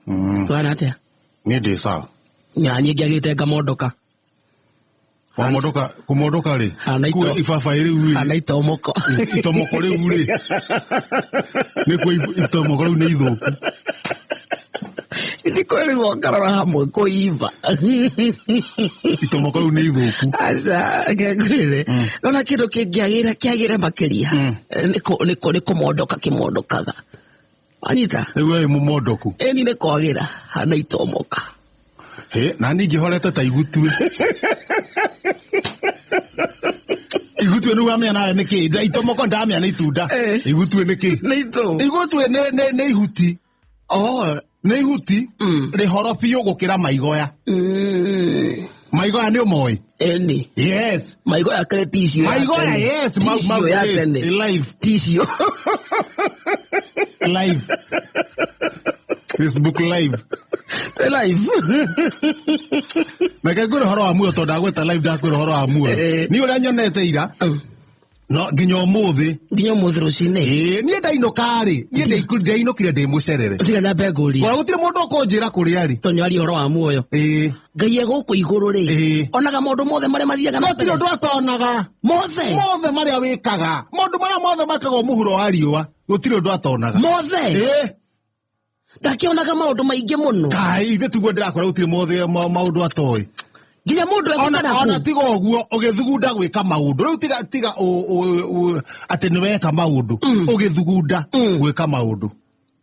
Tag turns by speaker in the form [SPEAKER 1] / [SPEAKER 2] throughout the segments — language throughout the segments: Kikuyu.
[SPEAKER 1] Wana atia?
[SPEAKER 2] Niĩ ndĩ sawa.
[SPEAKER 1] Nya niĩ ngĩagĩte ngamondoka.
[SPEAKER 2] Wamondoka kũmondoka rĩ?
[SPEAKER 1] Hana
[SPEAKER 2] Kuo ibabaĩ rĩu rĩ.
[SPEAKER 1] Hana itomoko.
[SPEAKER 2] Itomoko rĩu rĩ. Nĩkuo itomoko rĩu nĩ ithũku.
[SPEAKER 1] Ndikwĩrĩgwo ngarora hamwe kũimba.
[SPEAKER 2] Itomoko rĩu nĩ ithũku.
[SPEAKER 1] Aca, reke ngwĩre. Nona kĩndũ kĩngĩagĩra kĩagĩre makĩria. Nĩ kũmondoka kĩmondokaga. Wanyita?
[SPEAKER 2] Rĩu we wĩ mũmondoku.
[SPEAKER 1] Ĩni nĩ kwagĩra hana itomoka.
[SPEAKER 2] Hĩ, na niĩ ngĩhorete ta igutue. Igutue nĩ wamenya nawe nĩ kĩ? Itomoko ndamenya nĩ itunda. Igutue nĩ kĩ?
[SPEAKER 1] Nĩ itũ.
[SPEAKER 2] Igutue nĩ ihuti.
[SPEAKER 1] Oh.
[SPEAKER 2] Nĩ ihuti rĩhoro biũ gũkĩra maigoya. Maigoya nĩ ũmoĩ?
[SPEAKER 1] Ĩni.
[SPEAKER 2] Yes.
[SPEAKER 1] Maigoya kĩrĩ tissue ya
[SPEAKER 2] Maigoya,
[SPEAKER 1] tene.
[SPEAKER 2] yes.
[SPEAKER 1] Tissue ya tene.
[SPEAKER 2] Live.
[SPEAKER 1] Tissue.
[SPEAKER 2] Live. Facebook live.
[SPEAKER 1] Live.
[SPEAKER 2] Reke ngwĩre ũhoro wa muoyo tondũ ndagwĩta live ndakwĩra ũhoro wa muoyo. Niĩ ũrĩa nyonete ira no nginya ũmũthĩ.
[SPEAKER 1] Nginya ũmũthĩ rũcinĩ.
[SPEAKER 2] Ĩĩ, niĩ ndainũka rĩ, niĩ ndainũkire ndĩ mũcerere.
[SPEAKER 1] Tiga nyambe ngũrie.
[SPEAKER 2] Ona gũtirĩ mũndũ ũkũnjĩra kũrĩa rĩ.
[SPEAKER 1] Tondũ nĩwaria ũhoro wa muoyo.
[SPEAKER 2] Ĩĩ.
[SPEAKER 1] Ngai e gũkũ igũrũ rĩ.
[SPEAKER 2] Ĩĩ.
[SPEAKER 1] Onaga maũndũ mothe marĩa mathiaga na
[SPEAKER 2] Gũtirĩ
[SPEAKER 1] mbere.
[SPEAKER 2] ũndũ atonaga.
[SPEAKER 1] Mothe.
[SPEAKER 2] Mothe marĩa wĩkaga. Maũndũ marĩa mothe mekagwo mũhuro wa riũa. Gũtirĩ ũndũ atonaga.
[SPEAKER 1] Mothe.
[SPEAKER 2] Ĩĩ.
[SPEAKER 1] Ndakĩonaga maũndũ maingĩ mũno.
[SPEAKER 2] Kai, ithe tiguo ndĩrakwĩra gũtirĩ mothe maũndũ atoĩ.
[SPEAKER 1] Nginya mũndũ
[SPEAKER 2] Ona
[SPEAKER 1] ekũkana
[SPEAKER 2] ona
[SPEAKER 1] kũ?
[SPEAKER 2] tiga ũguo ũgĩthugunda gwĩka maũndũ. Rĩu tiga tiga atĩ nĩ weka maũndũ. Ũgĩthugunda gwĩka maũndũ.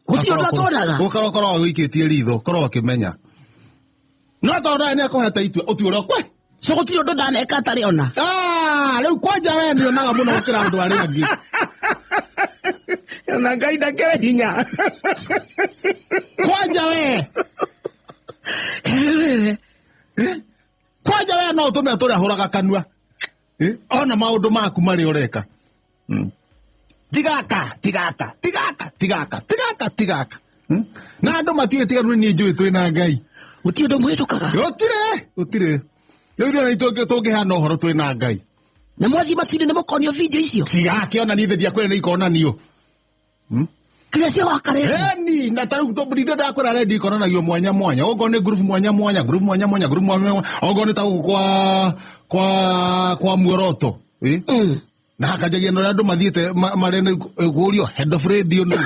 [SPEAKER 1] Gũtirĩ ũndũ atonaga.
[SPEAKER 2] Gũkorwo korwo ũikĩtie ritho, korwo ũkĩmenya. No tondũ nawe nĩ akũhete itua, ũtue ũrĩa ũkwe.
[SPEAKER 1] So gũtirĩ ũndũ ndaneka atarĩ ona.
[SPEAKER 2] Rĩu kwanja we nĩ onaga mũno gũkĩra andũ arĩa angĩ.
[SPEAKER 1] Ona Ngai ndakĩrĩ hinya.
[SPEAKER 2] Kwanja we. Kwanja we no ũtũme atũre ahũraga kanua. Ona maũndũ maku marĩa ũreka. Tigaka, tigaka, tigaka, tigaka, tigaka, tigaka. Na andũ matiũĩ tiga nĩ niĩ njũĩ twĩ na Ngai.
[SPEAKER 1] Gũtirĩ ũndũ mũhĩtũkaga.
[SPEAKER 2] Gũtirĩ, gũtirĩ. Rĩu ithuĩ nĩ tũngĩhana ũhoro twĩ na Ngai.
[SPEAKER 1] Na mwathiĩ matu-inĩ nĩ mũkonio video icio?
[SPEAKER 2] Tiga akĩonania ithe ndiakwĩra nĩ ikonanio.
[SPEAKER 1] Kiria cia wakarĩte.
[SPEAKER 2] Eni, na ta rĩu ithe ndakwĩra redio ikonanagio mwanya mwanya. Okorwo nĩ group mwanya mwanya, group mwanya mwanya, group mwanya mwanya. Okorwo nĩ ta gũkũ kwa muoroto. Na hakanjagia na ũrĩa andũ mathiĩte marĩa nĩ kũũrio head of radio nũ.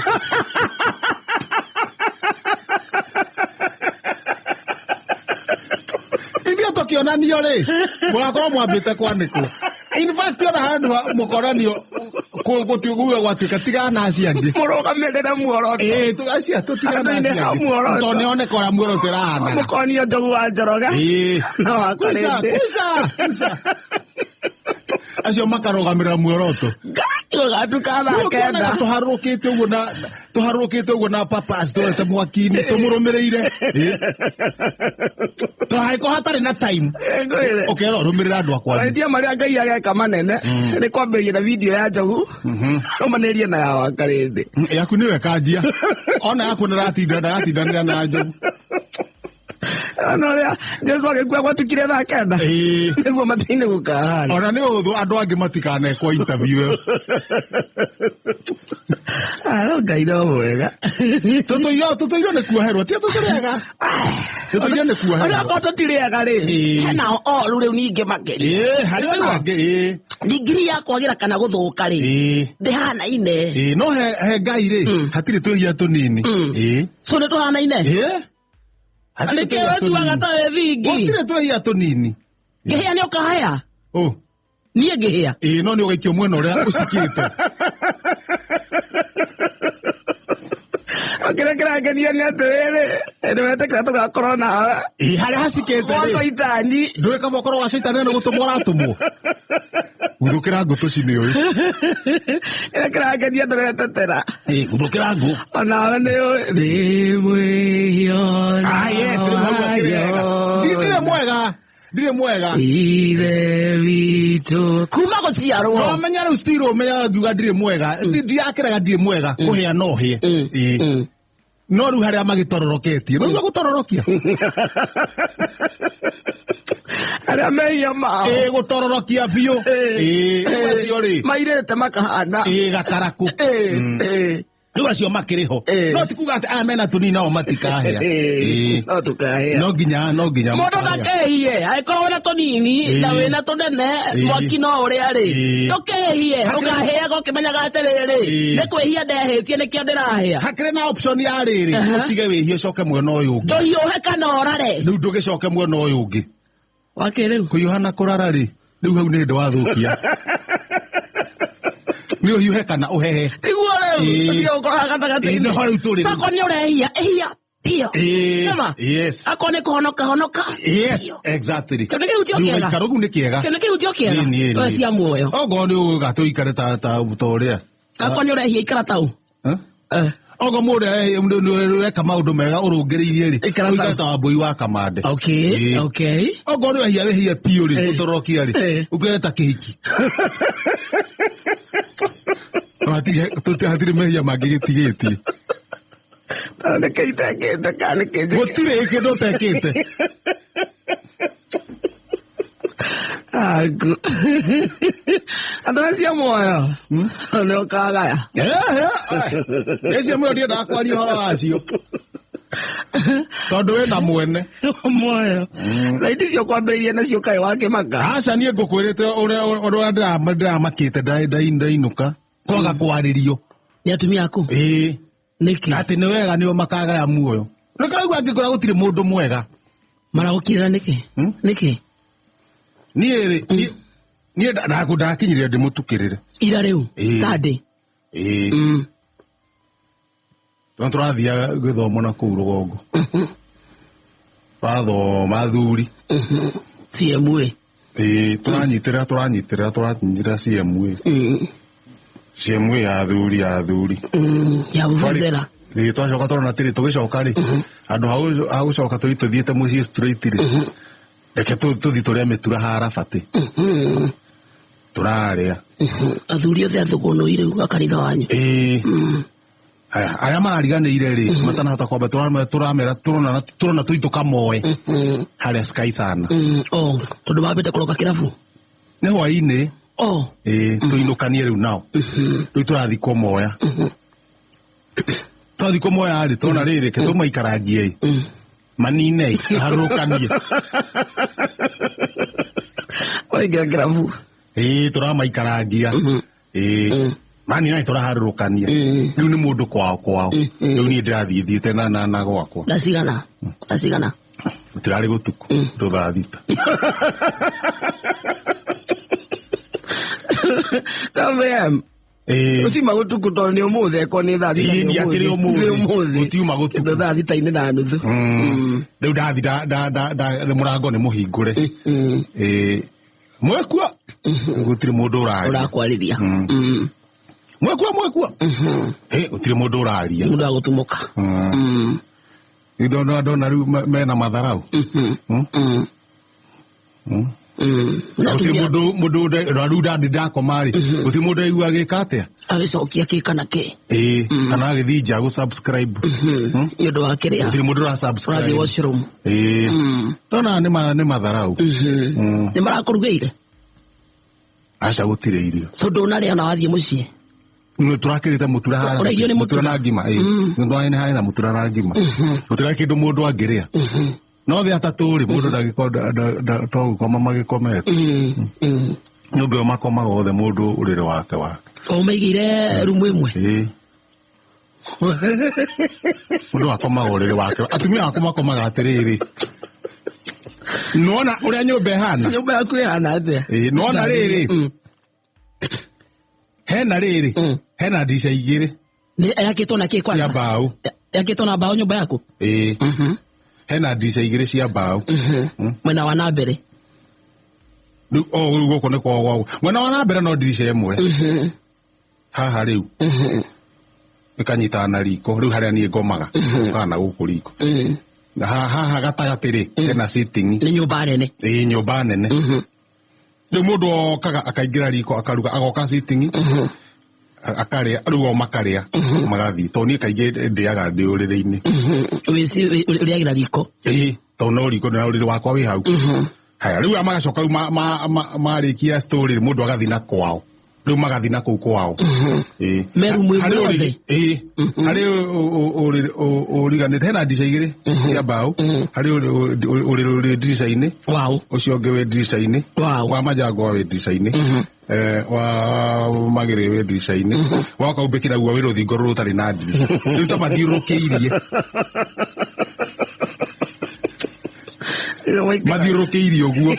[SPEAKER 2] Ithuĩ tũkĩonanio rĩ, mũgakorwo mwambĩte kwanĩkwo. In fact, ona handũ ha mũkonanio gũtiguo gwatuĩka tiga na acio angĩ.
[SPEAKER 1] Mũrũgamĩrĩre muoroto.
[SPEAKER 2] Ĩĩ, acio tũtigana na
[SPEAKER 1] Andũ-inĩ
[SPEAKER 2] acio
[SPEAKER 1] ha
[SPEAKER 2] angĩ.
[SPEAKER 1] muoroto.
[SPEAKER 2] Tondũ nĩoneka ũrĩa muoroto ĩrahana.
[SPEAKER 1] Mũkonio Njogu wa Njoroge.
[SPEAKER 2] Ĩĩ.
[SPEAKER 1] Na wa
[SPEAKER 2] Kuca,
[SPEAKER 1] Karĩndĩ.
[SPEAKER 2] kuca, kuca. Acio makarũgamĩrĩra muoroto.
[SPEAKER 1] Ngai ũgatuka thaa
[SPEAKER 2] Rĩu
[SPEAKER 1] kenda.
[SPEAKER 2] ũkĩonaga tũharũrũkĩte ũguo na tũharũrũkĩte ũguo na papas tũrete mwaki-inĩ tũmũrũmĩrĩire. Ĩĩ. Tũhangĩkorwo hatarĩ na time.
[SPEAKER 1] Ngwĩre.
[SPEAKER 2] Ũkerwo rũmĩrĩra andũ akwa.
[SPEAKER 1] Mahĩtia marĩa Ngai ageka manene nĩ kwambĩrĩria na video ya Njogu rũmanĩrie na ya Wakarĩndĩ.
[SPEAKER 2] Yaku nĩwe kanjia. Ona yaku nĩratinda ndaratindanĩra na Njogu.
[SPEAKER 1] Ona ũrĩa Jesu agĩkua gwatukire thaa kenda.
[SPEAKER 2] Ĩĩ.
[SPEAKER 1] Nĩguo matu-inĩ gũkahana.
[SPEAKER 2] Ona nĩ ũhũthũ andũ angĩ matikanekwo interview ĩyo.
[SPEAKER 1] No Ngai no mwega.
[SPEAKER 2] Tũtũirwo nĩ kuoherwo, ti tũtũrĩaga. Tũtũirwo nĩ kuoherwo.
[SPEAKER 1] Ona akorwo tũtirĩaga rĩ,
[SPEAKER 2] Ĩĩ.
[SPEAKER 1] hena oru rĩu ningĩ makĩria.
[SPEAKER 2] Ĩĩ, harĩ ona angĩ, ĩĩ.
[SPEAKER 1] Ndigiri ya kwagĩra kana gũthũka rĩ,
[SPEAKER 2] Ĩĩ.
[SPEAKER 1] ndĩhanaine.
[SPEAKER 2] Ĩĩ, no he Ngai rĩ, hatirĩ twĩhia tũnini. Ĩĩ.
[SPEAKER 1] So nĩ tũhanaine?
[SPEAKER 2] Ĩĩ. Hatirĩ
[SPEAKER 1] Nĩkĩo
[SPEAKER 2] twĩhia
[SPEAKER 1] wetuaga
[SPEAKER 2] tũnini.
[SPEAKER 1] ta wĩ thingi.
[SPEAKER 2] Gũtirĩ twĩhia tũnini.
[SPEAKER 1] Ngĩhĩa nĩ ũkahĩa?
[SPEAKER 2] Ũ.
[SPEAKER 1] Niĩ ngĩhĩa?
[SPEAKER 2] Ĩĩ, no nĩ ũgaikio mwena ũrĩa ũcikĩte.
[SPEAKER 1] Kĩrĩa kĩrangenia nĩ atĩrĩrĩ, nĩ wetĩkĩra tũgakorwo nawe.
[SPEAKER 2] Ĩĩ, harĩa hacikĩte
[SPEAKER 1] Gwa
[SPEAKER 2] rĩ.
[SPEAKER 1] caitani.
[SPEAKER 2] Ndũĩ kaba ũkorwo gwa caitani nĩ gũtũmwo ũratũmwo. Guthũkĩra ngũ tũcinĩ ũyũ.
[SPEAKER 1] Kĩrĩa kĩrangenia ndũretetera.
[SPEAKER 2] Ĩĩ, guthũkĩra ngũ.
[SPEAKER 1] Onawe nĩ ũĩ. Ndĩ mwĩhia
[SPEAKER 2] Ah, yes, rĩu hau akĩrĩ wega. Ndirĩ mwega. Ndirĩ mwega.
[SPEAKER 1] Ithe witũ. Kuma gũciarwo.
[SPEAKER 2] No menya rĩu still ũmenya ngiuga ndirĩ mwega. Ndirakĩrega ndirĩ mwega. Kũhĩa no hĩe. Ĩĩ. No rĩu harĩa magĩtororoketie. Rĩu gũtororokia.
[SPEAKER 1] Arĩa mehia mao.
[SPEAKER 2] Ĩĩ, gũtororokia biũ. Ĩĩ, rĩu acio rĩ.
[SPEAKER 1] Mairĩte makahana.
[SPEAKER 2] Ĩĩ, gakarakũ.
[SPEAKER 1] Ĩĩ, ĩĩ.
[SPEAKER 2] Rĩu acio makĩrĩ ho.
[SPEAKER 1] Eh.
[SPEAKER 2] No ti kuga atĩ aya mena tũnini nao matikahĩa. Ĩĩ.
[SPEAKER 1] No tũkahĩa.
[SPEAKER 2] No nginya
[SPEAKER 1] Mũndũ
[SPEAKER 2] makahĩa.
[SPEAKER 1] ndakehie, angĩkorwo wĩna tũnini na
[SPEAKER 2] Ĩĩ.
[SPEAKER 1] wĩna tũnene,
[SPEAKER 2] Ĩĩ.
[SPEAKER 1] mwaki no ũrĩa rĩ,
[SPEAKER 2] Ĩĩ.
[SPEAKER 1] ndũkehie, ũkahĩaga ũkĩmenyaga atĩrĩrĩ,
[SPEAKER 2] Ĩĩ.
[SPEAKER 1] nĩ kwĩhia ndehĩtie nĩkĩo ndĩrahĩa.
[SPEAKER 2] Hakĩrĩ na option ya rĩrĩ, ũtige wĩhie ũcoke mwena ũyũ ũngĩ.
[SPEAKER 1] Ndũhiũhe kana ũrare.
[SPEAKER 2] Rĩu ndũgĩcoke mwena ũyũ ũngĩ.
[SPEAKER 1] Wakĩ rĩu?
[SPEAKER 2] Kũhiũha na kũrara rĩ, rĩu hau nĩ hĩndĩ wathũkia. Nĩ ũhiũhe kana ũhehe.
[SPEAKER 1] Tiguo rĩu,
[SPEAKER 2] Ĩĩ.
[SPEAKER 1] tũtige gũkorwo gatagatĩ-inĩ.
[SPEAKER 2] Ĩĩ, nĩho rĩu tũrĩ.
[SPEAKER 1] So akorwo nĩ ũrehia, ehia biũ.
[SPEAKER 2] Ĩĩ,
[SPEAKER 1] Nĩma?
[SPEAKER 2] yes.
[SPEAKER 1] Akorwo nĩ kũhonoka, honoka.
[SPEAKER 2] Yes,
[SPEAKER 1] Biũ.
[SPEAKER 2] exactly.
[SPEAKER 1] Kĩndũ kĩu tio
[SPEAKER 2] Rĩu
[SPEAKER 1] kĩega.
[SPEAKER 2] gũikara ũguo nĩ kĩega.
[SPEAKER 1] Kĩndũ kĩu tio kĩega.
[SPEAKER 2] Ĩĩ, ĩĩ,
[SPEAKER 1] We
[SPEAKER 2] ĩĩ.
[SPEAKER 1] cia muoyo.
[SPEAKER 2] Okorwo nĩ ũgũka tũikare ta ũrĩa.
[SPEAKER 1] Akorwo nĩ ũrehia ikara tau.
[SPEAKER 2] Eh?
[SPEAKER 1] Eh.
[SPEAKER 2] Okorwo mũndũ ũreka maũndũ mega ũrũngĩrĩirie rĩ,
[SPEAKER 1] Ikara
[SPEAKER 2] ũikare
[SPEAKER 1] tau.
[SPEAKER 2] ta wambũi wa kamande.
[SPEAKER 1] Okay,
[SPEAKER 2] Ĩĩ.
[SPEAKER 1] okay.
[SPEAKER 2] Okorwo nĩ wehia wĩhie biũ rĩ,
[SPEAKER 1] Eh.
[SPEAKER 2] ũtorokia rĩ,
[SPEAKER 1] Eh.
[SPEAKER 2] ũkere ta kĩhiki. Hatirĩ mehia mangĩ gĩtigĩtie.
[SPEAKER 1] Nĩkĩ itekĩte kana nĩkĩ njĩkĩte?
[SPEAKER 2] Gũtirĩ kĩndũ ũtekĩte.
[SPEAKER 1] Aku. Andũ acio muoyo nĩ ũkagaya.
[SPEAKER 2] Ĩcio mwe ndiendaga kwaria ũhoro wacio. Tondũ wĩna mwene.
[SPEAKER 1] Muoyo. Raidi cio kwambĩrĩirie nacio kaĩ wakĩmaka.
[SPEAKER 2] Aca niĩ ngũkwĩrĩte ũrĩa ũrĩa ndĩramakĩte ndainũka kwaga kwarĩrio.
[SPEAKER 1] Nĩ atumia aku?
[SPEAKER 2] Ĩĩ.
[SPEAKER 1] Nĩkĩ?
[SPEAKER 2] Na atĩ nĩ wega nĩo makagaya muoyo. Nĩkĩraigua angĩkora gũtirĩ mũndũ mwega.
[SPEAKER 1] Maragũkirĩra nĩkĩ? Nĩkĩ?
[SPEAKER 2] Niĩ rĩ, niĩ ndakinyire ndĩmũtukĩrĩre.
[SPEAKER 1] Ira rĩu?
[SPEAKER 2] Ĩĩ.
[SPEAKER 1] Sunday?
[SPEAKER 2] Ĩĩ. Tondũ tũrathiaga gĩthomo na kũu rũgongo. Tũrathoma athuri.
[SPEAKER 1] CMA.
[SPEAKER 2] Ĩĩ, tũranyitĩrĩra CMA. CMA ya athuri ya athuri.
[SPEAKER 1] Ya vuvuzela.
[SPEAKER 2] Ĩĩ, twacoka tũrona atĩrĩ tũgĩcoka rĩ, handũ ha gũcoka tũthiĩ tũthiĩte mũciĩ straight rĩ, reke tũthiĩ tũrĩe mĩtura harabatĩ. Tũrarĩa.
[SPEAKER 1] Athuri othe athũgũnũi rĩu a kanitha wanyu.
[SPEAKER 2] Ĩĩ. Aya, arĩa marariganĩire rĩ, matanahota kwamba tũramera tũrona tũthiĩ tũkamoe harĩa Sky sana.
[SPEAKER 1] Oh, tondũ mambĩte kũroka kĩrabu.
[SPEAKER 2] Nĩ hwaĩ-inĩ.
[SPEAKER 1] Oh.
[SPEAKER 2] Ĩĩ, tũinũkanie rĩu nao. Rĩu tũrathiĩ kũmoya. Twathiĩ kũmoya rĩ, tũrona rĩrĩ, reke tũmaikarangie ĩ. Manine ĩ, harũrũkanie.
[SPEAKER 1] Waingĩra kĩrabu.
[SPEAKER 2] Ĩĩ, tũramaikarangia. Ĩĩ. Manina ĩ tũraharũrũkania. Rĩu nĩ mũndũ kwao kwao. Rĩu niĩ ndĩrathiĩ thiĩte na gwakwa.
[SPEAKER 1] Thaa cigana? Thaa cigana?
[SPEAKER 2] Tũrarĩ gũtukũ, ndũ thaa 6.
[SPEAKER 1] Twelve.
[SPEAKER 2] Ĩĩ.
[SPEAKER 1] Gũtiuma gũtukũ tondũ nĩ ũmũthĩ eko nĩ thaa 6.
[SPEAKER 2] Ĩĩ, nĩ akĩrĩ ũmũthĩ.
[SPEAKER 1] Ũmũthĩ.
[SPEAKER 2] Gũtiuma gũtukũ.
[SPEAKER 1] Kĩndũ thaa 6:30.
[SPEAKER 2] Rĩu ndathi mũrango nĩ mũhingũre. Ĩĩ. Mwekua. Gũtirĩ mũndũ ũraria.
[SPEAKER 1] Ũrakwarĩria.
[SPEAKER 2] Mwekua mwekua. Ĩ, gũtirĩ mũndũ ũraria.
[SPEAKER 1] Mũndũ agũtumũka.
[SPEAKER 2] Rĩu ndona rĩu mena matharau. Gũtirĩ mũndũ rĩu ndathi ndakoma rĩ, gũtirĩ mũndũ aigua agĩka atĩa.
[SPEAKER 1] Agĩcokia kĩ kana kĩ.
[SPEAKER 2] Ĩĩ, kana agĩthiĩ nja gũ subscribe.
[SPEAKER 1] Nĩ ũndũ wa kĩrĩa.
[SPEAKER 2] Gũtirĩ mũndũ ũra subscribe.
[SPEAKER 1] Ũrathiĩ washroom.
[SPEAKER 2] Ĩĩ. Ndona nĩ matharau.
[SPEAKER 1] Nĩ marakũrugĩire?
[SPEAKER 2] Aca gũtirĩ irio.
[SPEAKER 1] So ndũnarĩa ona wathiĩ mũciĩ?
[SPEAKER 2] Nĩ tũrakĩrĩte mũtura harĩa.
[SPEAKER 1] Ũrairio nĩ
[SPEAKER 2] Mũtura
[SPEAKER 1] mũtura?
[SPEAKER 2] na ngima. Ĩĩ. Nĩ harĩ na mũtura na ngima. Gũtirĩ kĩndũ mũndũ angĩrĩa. No thĩ atatũ rĩ, mũndũ ndangĩkorwo to gũkoma magĩkomete. Nyũmba ĩyo makomaga othe mũndũ ũrĩrĩ wake wake.
[SPEAKER 1] O maigĩire rumu ĩmwe?
[SPEAKER 2] Ĩĩ. Mũndũ akomaga ũrĩrĩ wake. Atumia aku makomaga atĩrĩrĩ. Nĩwona ũrĩa nyũmba ĩhana?
[SPEAKER 1] Nyũmba yaku ĩhana atĩa?
[SPEAKER 2] Ĩĩ, nĩwona rĩrĩ? Hena rĩrĩ, hena ndica igĩrĩ.
[SPEAKER 1] Nĩ yakĩtwo na kĩ kwanza?
[SPEAKER 2] Cia mbaũ.
[SPEAKER 1] Yakĩtwo na mbaũ nyũmba yaku?
[SPEAKER 2] Ĩĩ. Hena ndica igĩrĩ cia mbaũ.
[SPEAKER 1] Mwena wa na mbere.
[SPEAKER 2] Rĩu o rĩu gũkũ nĩ kwa gwao. Mwena wa na mbere no ndirica ĩmwe. Haha rĩu. Ĩkanyitana na riko rĩu harĩa niĩ ngomaga. Kana na gũkũ riko. Na haha gatagatĩ rĩ, hena sitting.
[SPEAKER 1] Nĩ nyũmba nene.
[SPEAKER 2] Ĩĩ, nyũmba nene. Rĩu mũndũ okaga akaingĩra riko akaruga agoka sitting. Akarĩa, rĩu o makarĩa, magathiĩ. Tondũ niĩ kaingĩ ndĩaga ndĩ ũrĩrĩ-inĩ.
[SPEAKER 1] Ũrĩagĩra riko.
[SPEAKER 2] Ĩĩ, tondũ no riko na ũrĩrĩ wakwa wĩ hau. Haya, rĩu magacoka rĩu marĩkia story mũndũ agathiĩ na kwao. Rĩu magathi na kũu kwao. Ĩĩ.
[SPEAKER 1] Me rumu ĩmwe
[SPEAKER 2] Harĩ ũrĩrĩ-
[SPEAKER 1] othe?
[SPEAKER 2] Ĩĩ. Harĩ ũriganĩte hena ndica igĩrĩ cia mbaũ. Harĩ ũrĩrĩ ũrĩ ndirica-inĩ.
[SPEAKER 1] Wow.
[SPEAKER 2] Ũcio ũngĩ wĩ ndirica-inĩ.
[SPEAKER 1] Wow.
[SPEAKER 2] Wa majangwa wĩ ndirica-inĩ. Wa magĩrĩ wĩ ndirica-inĩ. Wa kaumbĩkĩra guo wĩ rũthingo rũrũ rũtarĩ na ndirica. Rĩu ta mathiũrũrũkĩirie. Mathiũrũrũkĩirie ũguo.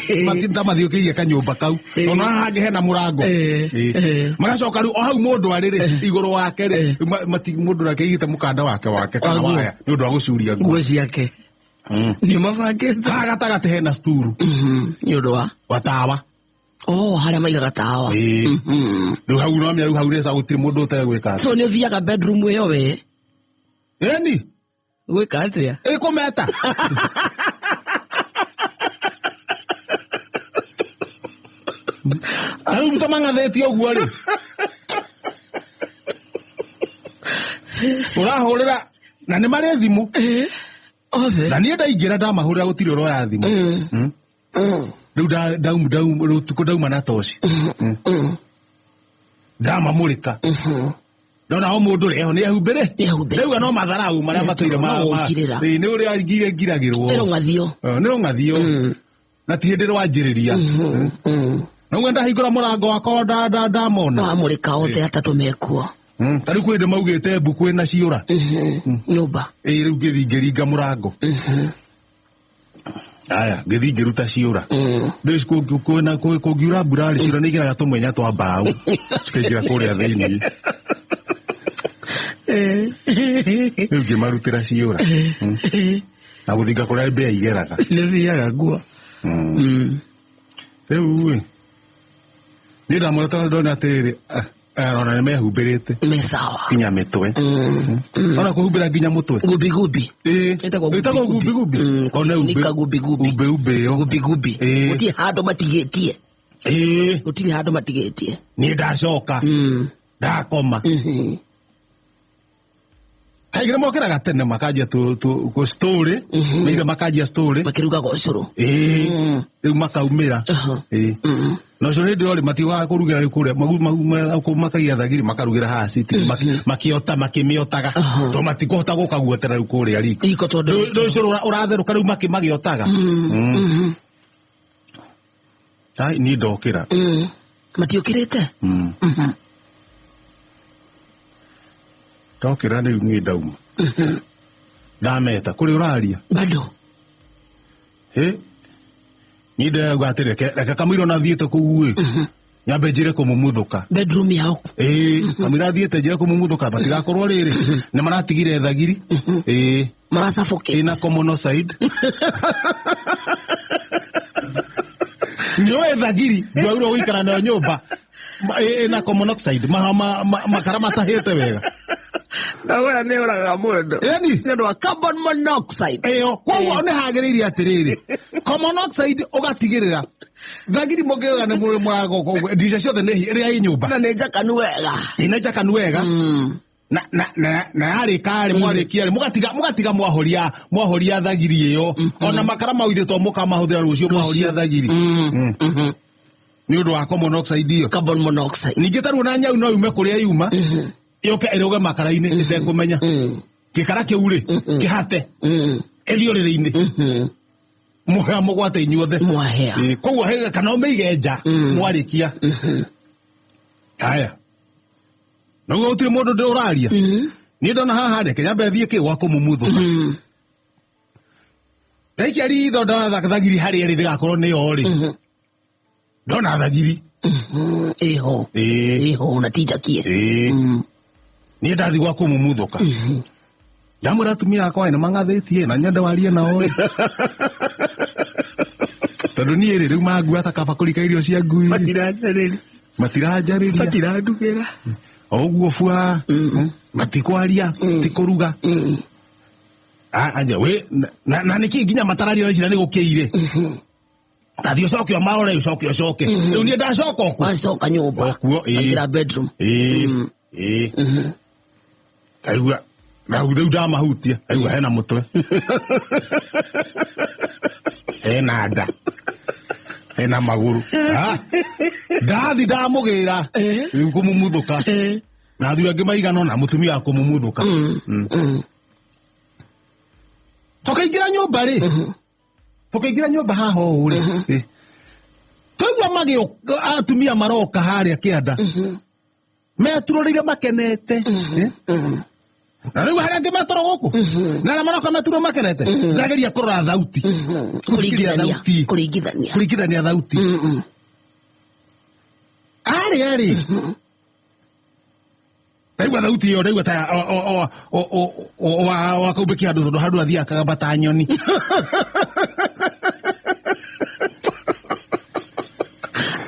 [SPEAKER 2] Ta mathiũrũrũkĩirie kanyũmba kau. Ona haha hangĩ hena mũrango. Ĩĩ. Magacoka rĩu o hau mũndũ arĩ rĩ, igũrũ wake rĩ, mũndũ nake aigĩte mũkanda wake wake kana
[SPEAKER 1] Wa nguo.
[SPEAKER 2] waya nĩ ũndũ wa gũcuria nguo.
[SPEAKER 1] Nguo ciake. Nĩ mabangĩte.
[SPEAKER 2] Haha gatagatĩ hena sturu.
[SPEAKER 1] Nĩ ũndũ wa?
[SPEAKER 2] Wa tawa.
[SPEAKER 1] Oh, harĩa maigaga tawa.
[SPEAKER 2] Ĩĩ. Rĩu hau no mĩa rĩu hau rĩca gũtirĩ mũndũ ũtegwĩka.
[SPEAKER 1] So nĩ ũthiaga bedroom ĩyo we?
[SPEAKER 2] Ĩni.
[SPEAKER 1] Gwĩka atĩa?
[SPEAKER 2] Ĩkũmeta. Ta rĩu ta mang'athĩtie ũguo rĩ. Ũrahũrĩra na nĩ marĩ thimũ.
[SPEAKER 1] Othe.
[SPEAKER 2] Na niĩ ndaingĩra ndamahũrĩra gũtirĩ ũroya thimũ. Rĩu ũtukũ ndauma na toci. Ndamamũrĩka. Ndona o mũndũ rĩ, eho nĩ ehumbĩre.
[SPEAKER 1] Nĩ ehumbĩre.
[SPEAKER 2] Ndauga no matharau marĩa matũire
[SPEAKER 1] No gũkirĩra.
[SPEAKER 2] Ĩĩ, nĩ ũrĩa ngiragĩrwo.
[SPEAKER 1] Nĩ rũng'athio.
[SPEAKER 2] Nĩ rũng'athio. Na ti hĩndĩ rwanjĩrĩria. Na ũguo ndahingũra mũrango wakwa ndamona.
[SPEAKER 1] Wamũrĩka othe atatũ mekuo.
[SPEAKER 2] Ta rĩu kwĩ hĩndĩ maugĩte mbu kwĩna ciũra.
[SPEAKER 1] Nyũmba.
[SPEAKER 2] Ĩĩ, rĩu ngĩthiĩ ngĩringa mũrango. Aya, ngĩthiĩ ngĩruta ciũra. Rĩu kũngiura mbura rĩ, ciũra nĩ igeraga tũmwenya twa mbaũ. Cikaingĩra kũrĩa thĩinĩ. Rĩu ngĩmarutĩra ciũra. Na gũthinga kũrĩa mbĩa igeraga.
[SPEAKER 1] Nĩ thiaga nguo.
[SPEAKER 2] Rĩu ĩ, niĩ ndamwĩra tondũ ndona atĩrĩrĩ, ona nĩ mehumbĩrĩte.
[SPEAKER 1] Me sawa.
[SPEAKER 2] Nginya mĩtwe. Ona kũhumbĩra nginya mũtwe.
[SPEAKER 1] Gubi gubi.
[SPEAKER 2] Ĩĩ.
[SPEAKER 1] Ĩtagwo
[SPEAKER 2] Ĩtagwo gubi gubi. Ona
[SPEAKER 1] Nika gubi gubi.
[SPEAKER 2] Umbe umbe ĩyo.
[SPEAKER 1] Gubi gubi.
[SPEAKER 2] Ĩĩ.
[SPEAKER 1] Gũtirĩ handũ matigĩtie.
[SPEAKER 2] Ĩĩ.
[SPEAKER 1] Gũtirĩ handũ matigĩtie.
[SPEAKER 2] Niĩ ndacoka. Ndakoma. Kaingĩ nĩ mokĩraga tene makanjia kũ story. Nĩ makanjia story.
[SPEAKER 1] Makĩrugaga ũcũrũ.
[SPEAKER 2] Ĩĩ. Rĩu makaumĩra. Ĩĩ. Na ũcũrũ hĩndĩ ĩyo rĩ, matiũkaga kũrugĩra rĩu kũrĩa, makagia thagiri makarugĩra haha sitting, makĩota, makĩmĩotaga. Tondũ matikũhota gũka guotera rĩu kũrĩa riko.
[SPEAKER 1] Riko tondũ
[SPEAKER 2] Rĩu ũcũrũ ũratherũka rĩu magĩotaga. Ai, niĩ ndokĩra.
[SPEAKER 1] Matiũkĩrĩte?
[SPEAKER 2] Ndokĩra rĩu niĩ ndauma. Ndameta, kũrĩ ũraria?
[SPEAKER 1] Bado.
[SPEAKER 2] Hĩ? Niĩ ndauga atĩ reke kamũira ona thiĩte kũu ĩ. Nyambe njĩre kũmumuthũka.
[SPEAKER 1] Bedroom yao.
[SPEAKER 2] Ĩĩ, kamũira thiĩte njĩre kũmumuthũka, matigakorwo rĩrĩ. Nĩ maratigire thagiri. Ĩĩ.
[SPEAKER 1] Marasuffocate.
[SPEAKER 2] Ĩna monoxide. Nĩũĩ thagiri, ndwagĩrĩirwo gũikara nayo nyũmba. Ĩna monoxide, makara matahĩte wega.
[SPEAKER 1] Ndawa nĩ ũragaga mũndũ.
[SPEAKER 2] Ĩni.
[SPEAKER 1] Nĩ ũndũ wa carbon monoxide.
[SPEAKER 2] Ĩyo, koguo nĩ hagĩrĩire atĩrĩrĩ. Monoxide ũgatigĩrĩra. Thagiri mũngĩoga nĩ mũrĩ mũrango ũguo, ndirica ciothe nĩ ĩrĩa ĩ nyũmba.
[SPEAKER 1] Na nĩ njakanu wega.
[SPEAKER 2] Ĩ nĩ njakanu wega. Na yarĩka rĩ, mwarĩkia rĩ, mũgatiga mwahoria thagiri ĩyo. Ona makara mau ithuĩ to mũkamahũthĩra rũciũ mwahoria thagiri. Nĩ ũndũ wa monoxide ĩyo.
[SPEAKER 1] Carbon monoxide.
[SPEAKER 2] Ningĩ ta rĩu ona nyau no yume kũrĩa yuma. Yũke ĩrũge makara-inĩ ĩtekũmenya. Gĩkara kĩu rĩ, kĩhate. Ĩthiĩ ũrĩrĩ-inĩ. Mũhea mũgwate inyuothe.
[SPEAKER 1] Mwahea.
[SPEAKER 2] Ĩĩ, koguo he kana ũmĩige nja, mwarĩkia. Haya. Na ũguo gũtirĩ mũndũ ndĩ ũraria. Niĩ ndona haha rĩ, nyambe thiĩ kĩ gwa kũmumuthũka. Ndaikia ritho ndona thagiri harĩa ĩrĩ ndĩgakorwo nĩyo rĩ. Ndona thagiri.
[SPEAKER 1] Ĩho.
[SPEAKER 2] Ĩĩ.
[SPEAKER 1] Ĩho na ti njakie.
[SPEAKER 2] Ĩĩ. Niĩ ndathi gwa kũmumuthũka. Ndamwĩra atumia akwa nĩ mang'athĩtie na nyende warie nao rĩ. Tondũ niĩ rĩ, rĩu mangua ta kabakũri ka irio cia ngui.
[SPEAKER 1] Matiranjarĩria.
[SPEAKER 2] Matiranjarĩria.
[SPEAKER 1] Matirandugĩra.
[SPEAKER 2] O ũguo bua. Matikwaria, tikũruga. Anja, we, na nĩkĩ nginya matararia thaa ici na nĩ gũkĩire? Tathiĩ ũcoke ũmarore, ũcoke ũcoke. Rĩu niĩ ndacoka okuo.
[SPEAKER 1] Wacoka nyũmba.
[SPEAKER 2] Okuo, ĩĩ.
[SPEAKER 1] Waingĩra bedroom.
[SPEAKER 2] Ĩĩ, ĩĩ. Kaigua, na rĩu ndamahutia, kaigua hena mũtwe. Hena nda. Ena magũrũ. Ah, ndathi ndamũgĩra rĩu kũmumuthuka na athuri angĩ maigana ũna mũtumia wa kũmumuthuka. Tũkaingĩra nyũmba rĩ, tũkaingĩra nyũmba haha ũũ rĩ, twaigua magĩũka atumia maroka harĩa kĩanda meturũrĩire makenete. Na rĩu harĩa angĩ metũrwo gũkũ na arĩa maroka meturwo makenete, ndageria kũrora thauti, gũthikĩrĩria
[SPEAKER 1] Kũringithania.
[SPEAKER 2] thauti.
[SPEAKER 1] Kũringithania.
[SPEAKER 2] Kũringithania thauti arĩa rĩ, ndaigua thauti ĩyo, ndaigua ta wakaumĩkia handũ, tondũ handũ athiaga akagamba ta nyoni.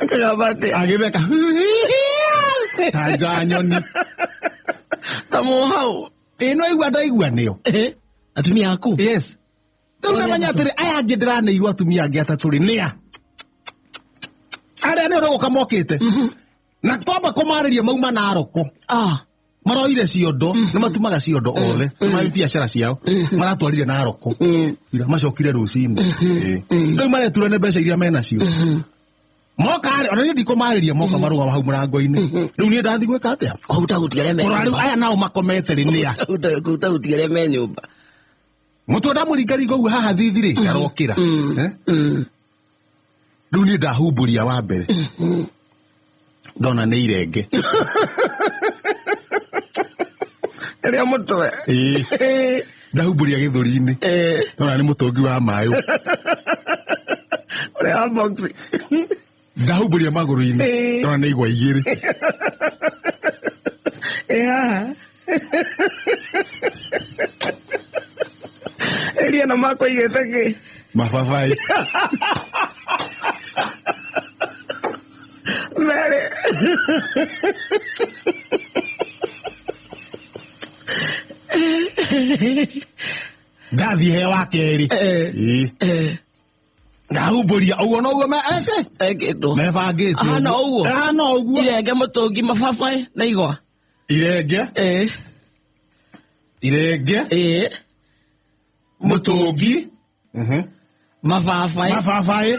[SPEAKER 1] Akagamba atĩa?
[SPEAKER 2] Agĩtheka ta nja nyoni.
[SPEAKER 1] Ta mũhau.
[SPEAKER 2] Ĩno igua ndaigua nĩyo.
[SPEAKER 1] Atumia aku.
[SPEAKER 2] Yes, rĩu ndamenya atĩrĩ, aya angĩ ndĩraneirwo atumia angĩ atatũ rĩ, nĩa arĩa nĩ ũrĩgũka mokĩte na twamba kũmarĩria mauma Naroko.
[SPEAKER 1] Ah.
[SPEAKER 2] Maroire ciondo, nĩ matumaga ciondo othe, nĩ biacara ciao maratwarire Naroko ira, macokire rũcinĩ. Rĩu maretura nĩ mbeca iria menacio moka rĩ, ona niĩ ndikũmarĩria, moka marũgama hau mũrango-inĩ. Rĩu niĩ ndathi gwĩka atĩa?
[SPEAKER 1] Kũhuta hutia arĩa me
[SPEAKER 2] Kũrora rĩu
[SPEAKER 1] nyũmba.
[SPEAKER 2] aya nao makomete rĩ, nĩa?
[SPEAKER 1] Kũhuta hutia arĩa me nyũmba.
[SPEAKER 2] Mũtwe ndamũringaringa ũguo haha thithi rĩ, ndarokĩra. Eh? Rĩu niĩ ndahumbũria wa mbere, ndona nĩ irenge.
[SPEAKER 1] Rĩrĩa mũtwe.
[SPEAKER 2] Ĩĩ. Ndahumbũria gĩthũri-inĩ, ndona nĩ mũtũngi wa maĩ.
[SPEAKER 1] Ũrĩa wa box.
[SPEAKER 2] Ndahumbũria magũrũ-inĩ, ndona nĩ igwa igĩrĩ.
[SPEAKER 1] Ĩ haha. Ĩria na makwa igĩte kĩ?
[SPEAKER 2] Mababaĩ.
[SPEAKER 1] Merĩ.
[SPEAKER 2] Ndathiĩ he wa kerĩ. Ĩĩ. Ndahumbũria ũguo noguo eke
[SPEAKER 1] Ekĩtwo.
[SPEAKER 2] mebangĩte.
[SPEAKER 1] Ahana ũguo?
[SPEAKER 2] Ahana ũguo.
[SPEAKER 1] Irenge, mũtũngi, mababaĩ na igwa.
[SPEAKER 2] Irenge. Irenge. Mũtũngi.
[SPEAKER 1] Mababaĩ.
[SPEAKER 2] Mababaĩ.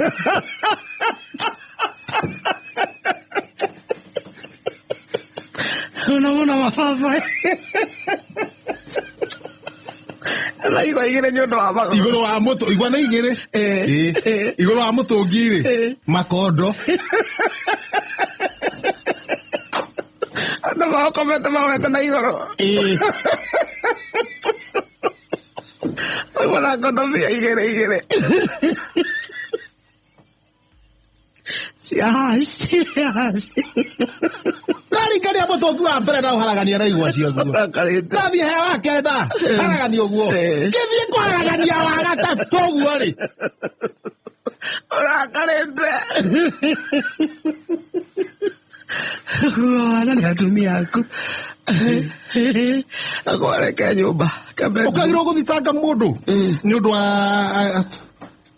[SPEAKER 1] Mũno mũno mababaĩ. Na igwa igĩrĩ nĩ ũndũ wa magũrũ.
[SPEAKER 2] Igũrũ wa mũtũ igwa nĩ igĩrĩ. Ĩĩ. Igũrũ wa mũtũngi rĩ, makondo.
[SPEAKER 1] Andũ makomete marorete na igũrũ.
[SPEAKER 2] Ĩĩ.
[SPEAKER 1] Mauma na ngondobia igĩrĩ igĩrĩ. Cia haci, cia haci.
[SPEAKER 2] Ndaringaria mũtũngi wa mbere ndaũharagania na igwa ciaguo.
[SPEAKER 1] Ũrakarĩte.
[SPEAKER 2] Ndathiĩ he wa kenda, haragania ũguo. Ngĩthiĩ kũharagania wa gatatũ ũguo rĩ,
[SPEAKER 1] Ũrakarĩte. Wana nĩ atumia aku. Akwareke nyũmba. Kambe.
[SPEAKER 2] Ũkagirwo gũthitanga mũndũ nĩ ũndũ wa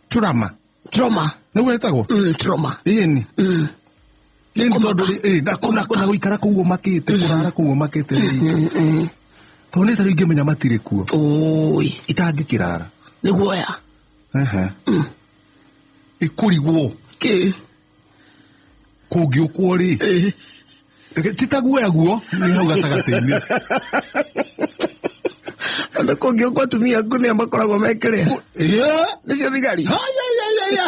[SPEAKER 2] trauma.
[SPEAKER 1] Trauma.
[SPEAKER 2] Nĩguo ĩtagwo.
[SPEAKER 1] Trauma.
[SPEAKER 2] Ĩni. Ĩni tondũ rĩ, na gũikara kũu ũmakĩte, kũrara kũu ũmakĩte rĩ, tondũ nĩ ta rĩu ingĩmenya matirĩ kuo,
[SPEAKER 1] Oi.
[SPEAKER 2] itangĩkĩrara.
[SPEAKER 1] Nĩ guoya.
[SPEAKER 2] Ehe. Ĩkũrigwo.
[SPEAKER 1] Kĩ?
[SPEAKER 2] Kũngĩũkwo rĩ, ti ta guoya guo nĩ hau gatagatĩ-inĩ.
[SPEAKER 1] Ona kũngĩũkwo atumia aku nĩo makoragwo mekĩrĩa.
[SPEAKER 2] Ĩĩ.
[SPEAKER 1] Nĩcio thigari.
[SPEAKER 2] Haya, ya, ya, ya.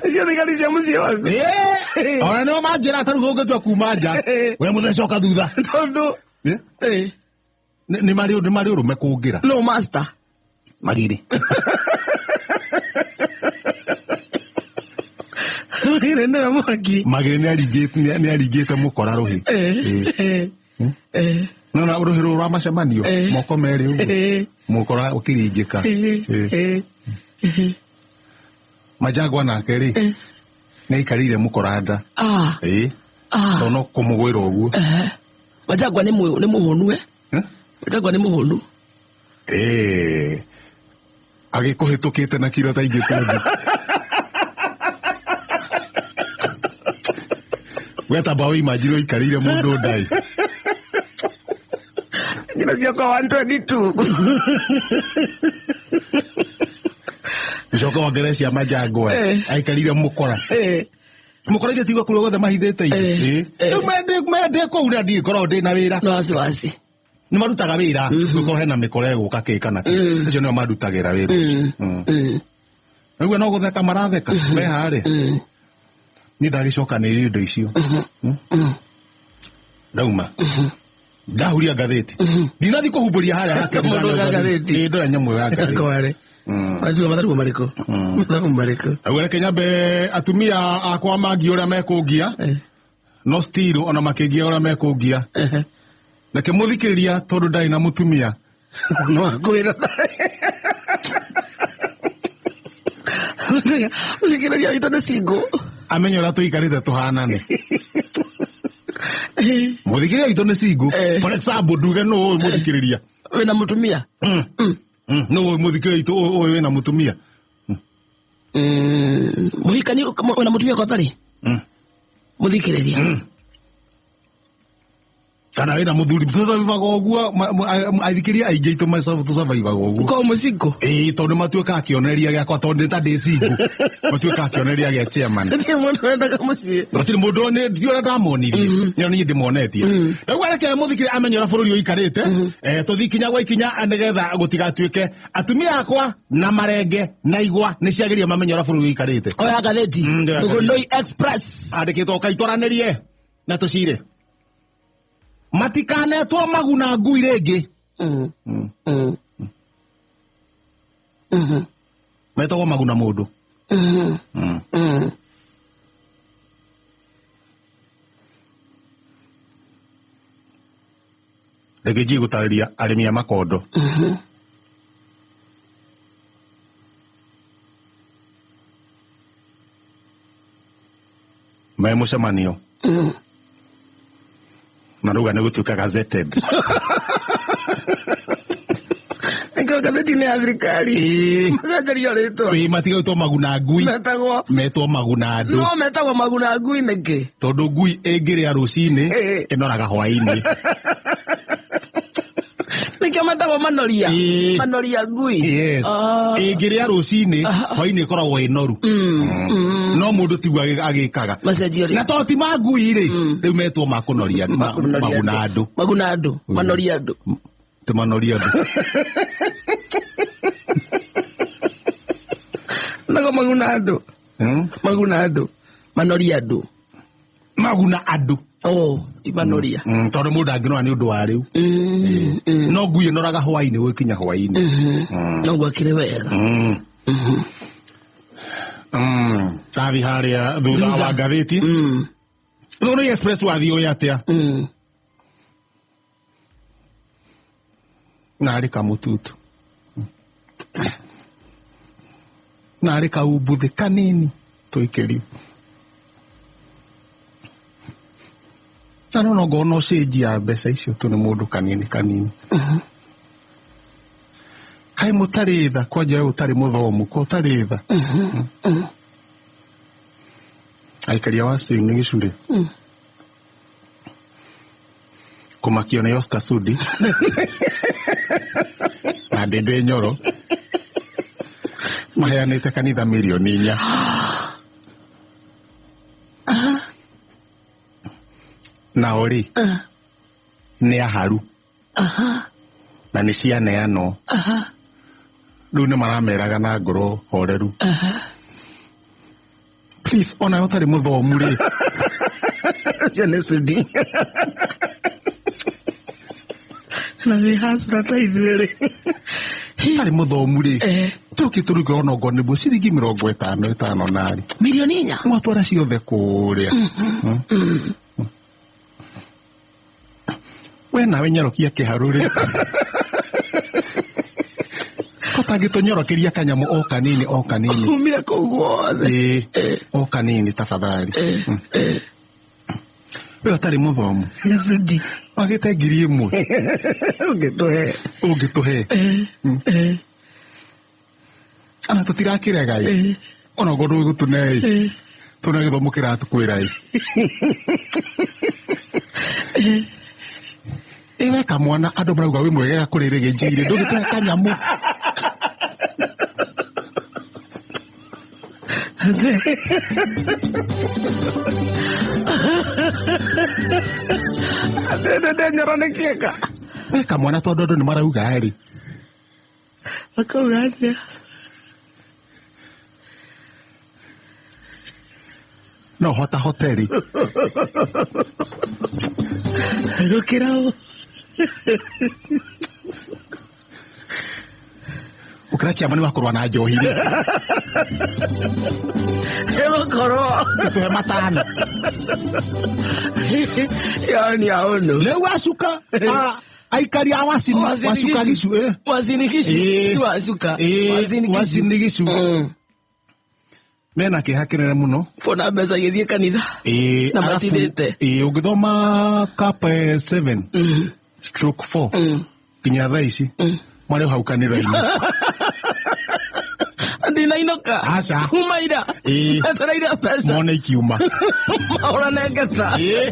[SPEAKER 1] Nĩcio thigari cia mũciĩ waku.
[SPEAKER 2] Ĩĩ. Ona nĩo manjĩra ta rĩu ũngĩtua kuma nja, we mũthee coka thutha.
[SPEAKER 1] Tondũ.
[SPEAKER 2] Ĩ? Nĩ marĩ ũrũme kũngĩra.
[SPEAKER 1] No master.
[SPEAKER 2] Magĩrĩ.
[SPEAKER 1] Magĩrĩ nĩwe mwaki.
[SPEAKER 2] Magĩrĩ nĩ aringĩte mũkora rũhĩ. Ĩĩ. No na rũhĩ rũrũ rwa macemanio, moko merĩ ũguo, mũkora ũkĩringĩka. Ĩĩ. Majangwa nake rĩ, nĩ aikarĩire mũkora nda.
[SPEAKER 1] Ah.
[SPEAKER 2] Ĩĩ.
[SPEAKER 1] Ah.
[SPEAKER 2] Tondũ no kũmũgwĩra ũguo.
[SPEAKER 1] Majangwa nĩ mũhũnu eh?
[SPEAKER 2] Eh?
[SPEAKER 1] Majangwa nĩ mũhũnu.
[SPEAKER 2] Ĩĩ. Agĩkũhĩtũkĩte na kiro ta ingĩ 20. Wetamba wĩimajire ũikarĩire mũndũ ndai.
[SPEAKER 1] Kiro ciakwa 122.
[SPEAKER 2] Ucoke wongerere cia manjangwa.
[SPEAKER 1] Eh.
[SPEAKER 2] Aikarire mukora.
[SPEAKER 1] Eh.
[SPEAKER 2] Mukora ithe tigwa kũrĩa guothe mahithĩte
[SPEAKER 1] Eh, eh.
[SPEAKER 2] rĩu mende kũu na ndigĩkorwo ndĩ na wĩra.
[SPEAKER 1] No wasiwasi.
[SPEAKER 2] Nĩ marutaga wĩra gũkorwo hena mĩkora ĩgũka kĩ kana kĩ, acio nĩo marutagĩra wĩra ũcio. Rĩu no gũtheka maratheka me harĩa. Niĩ ndagĩcokanĩrĩria indo icio. Ndauma ndahuria ngathĩti, ndinathiĩ kũhumbũria harĩa hake.
[SPEAKER 1] Mũndũ wa ngathĩti.
[SPEAKER 2] Ĩ, ndoya nyamũ ya ngathĩti.
[SPEAKER 1] Kware. Wajua mathabu marĩkũ? Mathabu marĩkũ?
[SPEAKER 2] Rĩu reke nyambe atumia akwa mangia ũrĩa mekũngia.
[SPEAKER 1] Eh.
[SPEAKER 2] No still ona makĩngia ũrĩa mekũngia,
[SPEAKER 1] Eh.
[SPEAKER 2] reke mũthikĩrĩria, tondũ ndarĩ na mũtumia.
[SPEAKER 1] No akwĩra. Mũthikĩrĩria witũ nĩ single.
[SPEAKER 2] Amenye ũrĩa tũikarĩte tũhanane. Mũthikĩrĩria witũ nĩ single.
[SPEAKER 1] Eh.
[SPEAKER 2] For example, nduge nũ ũyũ mũthikĩrĩria.
[SPEAKER 1] Wĩna mũtumia?
[SPEAKER 2] Nũ ũyũ mũthikĩrĩria witũ ũyũ wĩna mũtumia?
[SPEAKER 1] Mũhikani wĩna mũtumia kwa tarĩ? Mũthikĩrĩria.
[SPEAKER 2] Kana wĩna mũthuri? Tũcavaivaga ũguo, athikĩrĩria aingĩ aitũ tũcavaivaga ũguo.
[SPEAKER 1] Ũkorwo mwĩ single?
[SPEAKER 2] Ĩĩ, tondũ matuĩkaga kĩonereria gĩakwa, tondũ nĩ ta ndĩ single, matuĩkaga kĩonereria gĩa chairman.
[SPEAKER 1] Gũtirĩ mũndũ wendaga mũciĩ.
[SPEAKER 2] Gũtirĩ mũndũ nĩ ti ũrĩa ndamonirie nĩo niĩ ndĩmonetie. Rĩu reke mũthikĩrĩria amenye ũrĩa bũrũri ũikarĩte. Tũthiĩ ikinya gwa ikinya nĩgetha gũtigatuĩke atumia akwa na marenge na igwa nĩ ciagĩrĩire mamenye ũrĩa bũrũri ũikarĩte.
[SPEAKER 1] Oya ngathĩti.
[SPEAKER 2] Ndoya ngathĩti.
[SPEAKER 1] Tũgũnũi Express.
[SPEAKER 2] Andĩkĩtwo kaitwaranĩrie na tũcire matikanetwo maguna ngui rĩngĩ. Metagwo maguna mũndũ. Reke njie gũtarĩria arĩmi a makondo. Me mũcemanio marauga nĩ gũtuĩka gazetted.
[SPEAKER 1] Nĩkĩo ngathĩti-inĩ ya thirikari.
[SPEAKER 2] Ĩĩ.
[SPEAKER 1] Macenjerio rĩtwa.
[SPEAKER 2] Ĩĩ, matigagĩtwo maguna ngui.
[SPEAKER 1] Metagwo.
[SPEAKER 2] Metwo maguna andũ.
[SPEAKER 1] No metagwo maguna ngui nĩkĩ?
[SPEAKER 2] Tondũ ngui ĩngĩrĩa rũcinĩ,
[SPEAKER 1] Ĩĩ.
[SPEAKER 2] ĩnoraga hwainĩ.
[SPEAKER 1] Nĩkĩo metagwo manoria.
[SPEAKER 2] Ĩĩ.
[SPEAKER 1] Manoria ngui.
[SPEAKER 2] Yes.
[SPEAKER 1] Ah.
[SPEAKER 2] Ĩngĩrĩa rũcinĩ, hwainĩ ĩkoragwo ĩ noru. No mũndũ tiguo agĩkaga.
[SPEAKER 1] Macenjio
[SPEAKER 2] Na
[SPEAKER 1] rĩtwa.
[SPEAKER 2] to ti ma ngui rĩ, rĩu metwo ma kũnoria maguna andũ.
[SPEAKER 1] Maguna andũ. Manoria andũ.
[SPEAKER 2] Ti manoria andũ.
[SPEAKER 1] Nago maguna andũ. Maguna andũ. Manoria andũ.
[SPEAKER 2] Maguna andũ.
[SPEAKER 1] Oh, ti manoria.
[SPEAKER 2] Tondũ mũndũ angĩnora nĩ ũndũ wa rĩu. No ngui ĩnoraga hwainĩ gũgĩkinya hwainĩ.
[SPEAKER 1] No gwakĩrĩ wega.
[SPEAKER 2] Tathi harĩa thutha
[SPEAKER 1] Thutha.
[SPEAKER 2] wa ngathĩti. Thũnũi Express wathiĩ ũyũ atĩa? Narĩ kamũtutu. Narĩ kaumbuthĩ kanini tũikĩrio. Na no no ngorwo no cenji ya mbeca icio tu nĩ mũndũ kanini kanini. Hai mũtarĩ tha, kwanja we ũtarĩ mũthomu, ko ũtarĩ tha. Aikaria wa Swing gĩcurĩ. Kũmakio nĩ Oscar Sudi na Ndĩndĩ Nyoro maheanĩte kanitha mirioni 4. Nao rĩ nĩ aharu na nĩ cianeanwo, rĩu nĩ marameraga na ngoro horeru. Please, ona ũtarĩ mũthomu rĩ,
[SPEAKER 1] Ũcio nĩ Sudi. Na wĩ hasra ta ithuĩ rĩ.
[SPEAKER 2] Ũtarĩ mũthomu rĩ,
[SPEAKER 1] Eh.
[SPEAKER 2] tũke tũruge ona okorwo nĩguo ciringi 50 ĩtano narĩ.
[SPEAKER 1] Mirioni 4.
[SPEAKER 2] Mwatwara ciothe kũrĩa. We nawe nyorokia kĩharu rĩ, kotangĩtũnyorokeria kanyamũ o kanini o kanini.
[SPEAKER 1] Umire kũu guothe.
[SPEAKER 2] Ĩĩ, o kanini tafadhali. We ũtarĩ mũthomu
[SPEAKER 1] Sudi.
[SPEAKER 2] wagĩte 1000
[SPEAKER 1] Ũngĩtũhe.
[SPEAKER 2] Ũngĩtũhe ana tũtirakĩrega ĩ, ona okorwo ndũgũtũne ĩ, tũna gĩthomo kĩratũkwĩra ĩ. Ĩ we kamwana, andũ marauga wĩ mwegega kũrĩ rĩgĩ njirĩ, ndũgĩtũhe kanyamũ.
[SPEAKER 1] Ndenyora nĩ kĩeka.
[SPEAKER 2] We kamwana tondũ andũ nĩ marauga rĩ.
[SPEAKER 1] Makauga atĩa?
[SPEAKER 2] No hota hoteli.
[SPEAKER 1] Gũkĩra ũ.
[SPEAKER 2] Ũkĩra chairman wa kũrũa na njohi rĩ.
[SPEAKER 1] Ĩgũkorwo.
[SPEAKER 2] Tũhe matano.
[SPEAKER 1] Yani aono.
[SPEAKER 2] Rĩu wacuka aikari a wacini wacuka gicu eh.
[SPEAKER 1] Wacini gicu.
[SPEAKER 2] Ĩĩ.
[SPEAKER 1] Wacuka.
[SPEAKER 2] Ĩĩ,
[SPEAKER 1] Wacini gicu.
[SPEAKER 2] Wacini gicu. Mena kĩeha kĩnene mũno.
[SPEAKER 1] Kuona mbeca igĩthiĩ kanitha.
[SPEAKER 2] Ĩĩ,
[SPEAKER 1] Na
[SPEAKER 2] arabu,
[SPEAKER 1] matithĩte.
[SPEAKER 2] ĩĩ, ũngĩthoma kap 7 stroke 4 nginya thaa ici marĩ o hau kanitha-inĩ.
[SPEAKER 1] Ndinainũka.
[SPEAKER 2] Aca.
[SPEAKER 1] Kuma ira.
[SPEAKER 2] Ĩĩ.
[SPEAKER 1] Etereire mbeca.
[SPEAKER 2] Mone ikiuma.
[SPEAKER 1] Mahũrane ngetha.
[SPEAKER 2] Ĩĩ.